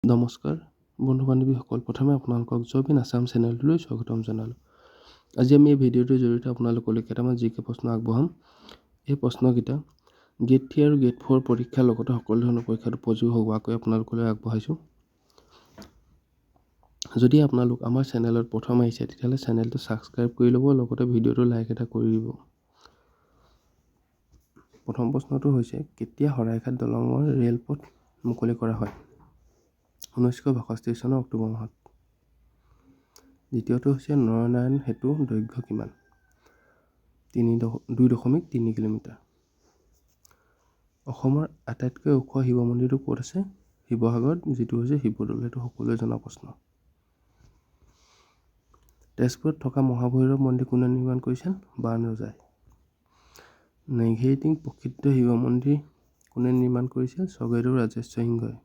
নমস্কাৰ বন্ধু বান্ধৱীসকল, প্ৰথমে আপোনালোকক জব ইন আছাম চেনেলটোলৈ স্বাগতম জনালোঁ। আজি আমি এই ভিডিঅ'টোৰ জৰিয়তে আপোনালোকলৈ কেইটামান জি কে প্ৰশ্ন আগবঢ়াম। এই প্ৰশ্নকেইটা গ্ৰেড 3 আৰু গ্ৰেড 4 পৰীক্ষাৰ লগতে সকলো ধৰণৰ পৰীক্ষাত উপযোগী হোৱাকৈ আপোনালোকলৈ আগবঢ়াইছোঁ। যদি আপোনালোক আমাৰ চেনেলত প্ৰথম আহিছে, তেতিয়াহ'লে চেনেলটো ছাবস্ক্ৰাইব কৰি ল'ব, লগতে ভিডিঅ'টো লাইক এটা কৰি দিব। প্ৰথম প্ৰশ্নটো হৈছে, কেতিয়া শৰাইঘাট দলঙৰ ৰেলপথ মুকলি কৰা হয়? 1962 চনৰ অক্টোবৰ মাহত। দ্বিতীয়টো হৈছে, নৰনাৰায়ণ সেতুৰ দৈৰ্ঘ্য কিমান? 2.3 কিলোমিটাৰ। অসমৰ আটাইতকৈ ওখ শিৱ মন্দিৰটো ক'ত আছে? শিৱসাগৰত, যিটো হৈছে শিৱদৌল। সেইটো সকলোৱে জনা প্ৰশ্ন। তেজপুৰত থকা মহাভৈৰৱ মন্দিৰ কোনে নিৰ্মাণ কৰিছিল? বাণ ৰজাই। নেঘেৰিটিং প্ৰসিদ্ধ শিৱ মন্দিৰ কোনে নিৰ্মাণ কৰিছিল? স্বৰ্গদেউ ৰাজেশ্বৰ সিংহই।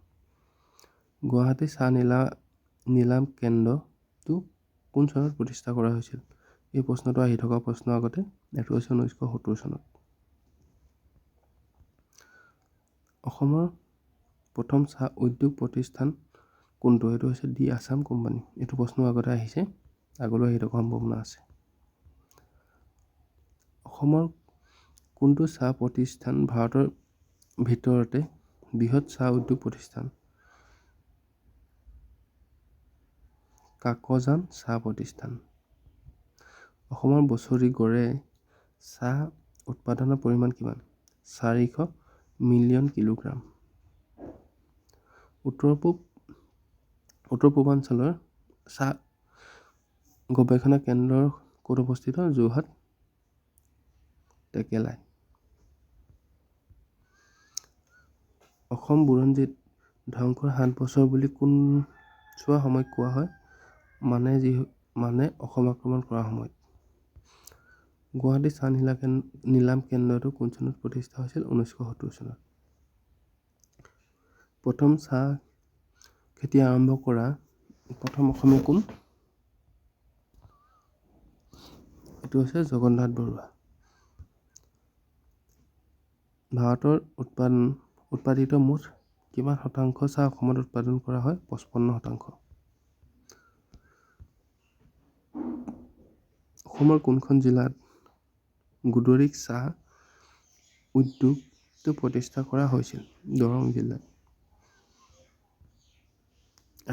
গুৱাহাটী চাহ নিলাম কেন্দ্ৰটো কোন চনত প্ৰতিষ্ঠা কৰা হৈছিল? এই প্ৰশ্নটো আহি থকা প্ৰশ্ন আগতে। এইটো হৈছে 1970 চনত। অসমৰ প্ৰথম চাহ উদ্যোগ প্ৰতিষ্ঠান কোনটো? এইটো হৈছে দি আছাম কোম্পানী। এইটো প্ৰশ্ন আগতে আহিছে, আগলৈ আহি থকা সম্ভাৱনা আছে। অসমৰ কোনটো চাহ প্ৰতিষ্ঠান ভাৰতৰ ভিতৰতে বৃহৎ চাহ উদ্যোগ প্ৰতিষ্ঠান? কাকজান চাহ প্ৰতিষ্ঠান। অসমৰ বছৰি গড়ে চাহ উৎপাদনৰ পৰিমাণ কিমান? 400 মিলিয়ন কিলোগ্ৰাম। উত্তৰ পূৰ্বাঞ্চলৰ চাহ গৱেষণা কেন্দ্ৰ ক'ত অৱস্থিত? যোৰহাট টেকেলাই। অসম বুৰঞ্জীত ধ্বংসৰ 7 বছৰ বুলি কোন চোৱা সময়ক কোৱা হয়? মানে অসম আক্ৰমণ কৰা সময়ত। গুৱাহাটী চাহ নিলাম কেন্দ্ৰটো কোন চনত প্ৰতিষ্ঠা হৈছিল? 1970 চনত। প্ৰথম চাহ খেতি আৰম্ভ কৰা প্ৰথম অসমীয়া কোন? এইটো হৈছে জগন্নাথ বৰুৱা। ভাৰতৰ উৎপাদিত মুঠ কিমান শতাংশ চাহ অসমত উৎপাদন কৰা হয়? 55%। অসমৰ কোনখন জিলাত গুদৰিক চাহ উদ্যোগটো প্ৰতিষ্ঠা কৰা হৈছিল? দৰং জিলাত।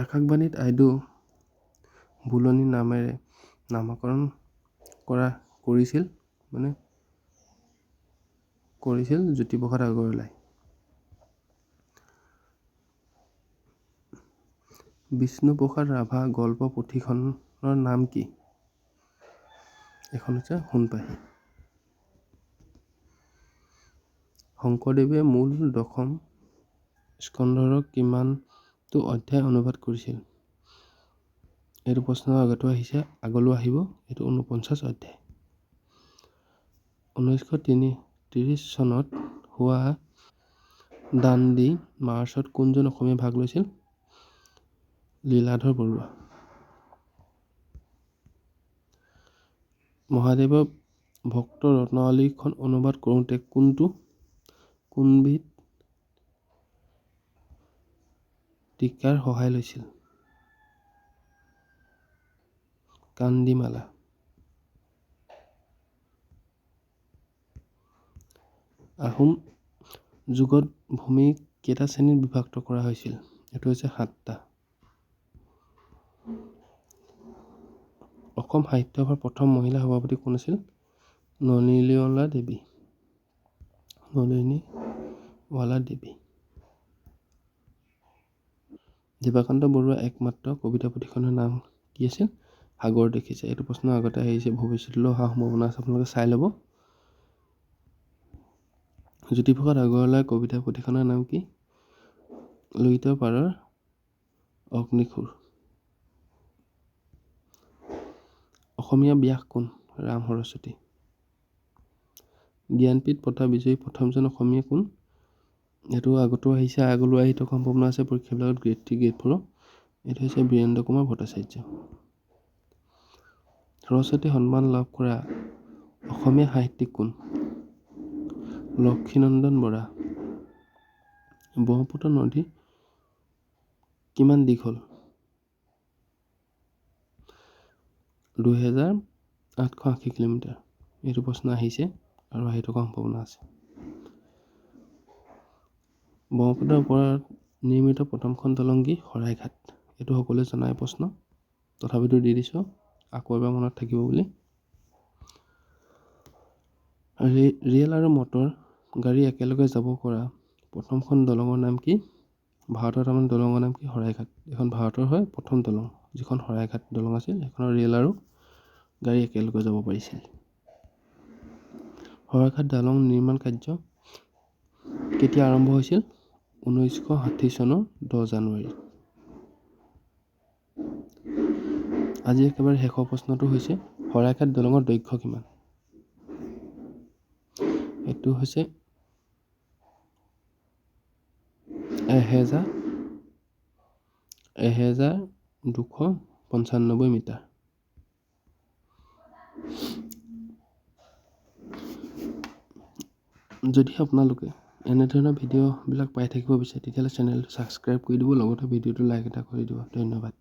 আকাশবাণীত আইদেউ বুলনি নামেৰে নামকৰণ কৰিছিল, মানে কৰিছিল জ্যোতিপ্ৰসাদ আগৰৱালাই। বিষ্ণুপ্ৰসাদ ৰাভা গল্প পুথিখনৰ নাম কি? এইখন হৈছে সোণপাহী। শংকৰদেৱে মূল দশম স্কন্ধৰ কিমানটো অধ্যায় অনুবাদ কৰিছিল? এইটো প্ৰশ্ন আগতেও আহিছে, আগলৈও আহিব। এইটো 49 অধ্যায়। 1933 চনত হোৱা দাণ্ডি মাৰ্চত কোনজন অসমীয়া ভাগ লৈছিল? লীলাধৰ বৰুৱা। মহাদেৱৰ ভক্ত ৰত্নাৱলীখন অনুবাদ কৰোঁতে কোনবিধ টীকাৰ সহায় লৈছিল? কান্দিমালা। আহোম যুগত ভূমি কেইটা শ্ৰেণীত বিভক্ত কৰা হৈছিল? এইটো হৈছে 7টা। অসম সাহিত্য সভাৰ প্ৰথম মহিলা সভাপতি কোন আছিল? নলিনীৱালা দেৱী। নলিনীৱালা দেৱী। দেৱাকান্ত বৰুৱাৰ একমাত্ৰ কবিতা পুথিখনৰ নাম কি আছিল? সাগৰ দেখিছে। এইটো প্ৰশ্ন আগতে আহিছে, ভৱিষ্যতলৈ অহা সম্ভাৱনা আছে, আপোনালোকে চাই ল'ব। জ্যোতিপ্ৰসাদ আগৰৱালাৰ কবিতা পুথিখনৰ নাম কি? লুইতৰ পাৰৰ অগ্নিসুৰ। অসমীয়া ব্যাস কোন? ৰাম সৰস্বতী। জ্ঞানপীঠ বঁটা বিজয়ী প্ৰথমজন অসমীয়া কোন? এইটো আগতেও আহিছে, আগলৈও আহি থকা সম্ভাৱনা আছে পৰীক্ষাবিলাকত, গ্ৰেড 3, গ্ৰেড 4। এইটো হৈছে বীৰেন্দ্ৰ কুমাৰ ভট্টাচাৰ্য। সৰস্বতী সন্মান লাভ কৰা অসমীয়া সাহিত্যিক কোন? লক্ষীনন্দন বৰা। ব্ৰহ্মপুত্ৰ নদী কিমান দীঘল? 2880 কিলোমিটাৰ। এইটো প্ৰশ্ন আহিছে আৰু আহি থকা সম্ভাৱনা আছে। ব্ৰহ্মপুত্ৰৰ ওপৰত নিৰ্মিত প্ৰথমখন দলং কি? শৰাইঘাট। এইটো সকলোৱে জনাই প্ৰশ্ন, তথাপিতো দি দিছোঁ, আকৌ এবাৰ মনত থাকিব বুলি। ৰেল আৰু মটৰ গাড়ী একেলগে যাব পৰা প্ৰথমখন দলঙৰ নাম কি? ভাৰতৰ তাৰমানে দলঙৰ নাম কি? শৰাইঘাট। এইখন ভাৰতৰ হয় প্ৰথম দলং, যিখন শৰাইঘাট দলং আছিল, সেইখনৰ ৰেল আৰু গাড়ী একেলগে যাব পাৰিছিল। শৰাইঘাট দলং নিৰ্মাণ কাৰ্য কেতিয়া আৰম্ভ হৈছিল? 1960 চনৰ 10 জানুৱাৰীত। আজি একেবাৰে শেষৰ প্ৰশ্নটো হৈছে শৰাইঘাট দলঙৰ দৈৰ্ঘ্য কিমান? এইটো হৈছে 1295 মিটাৰ। যদি আপোনালোকে এনেধৰণৰ ভিডিঅ'বিলাক পাই থাকিব বিচাৰে, তেতিয়াহ'লে চেনেলটো ছাবস্ক্ৰাইব কৰি দিব, লগতে ভিডিঅ'টো লাইক এটা কৰি দিব। ধন্যবাদ।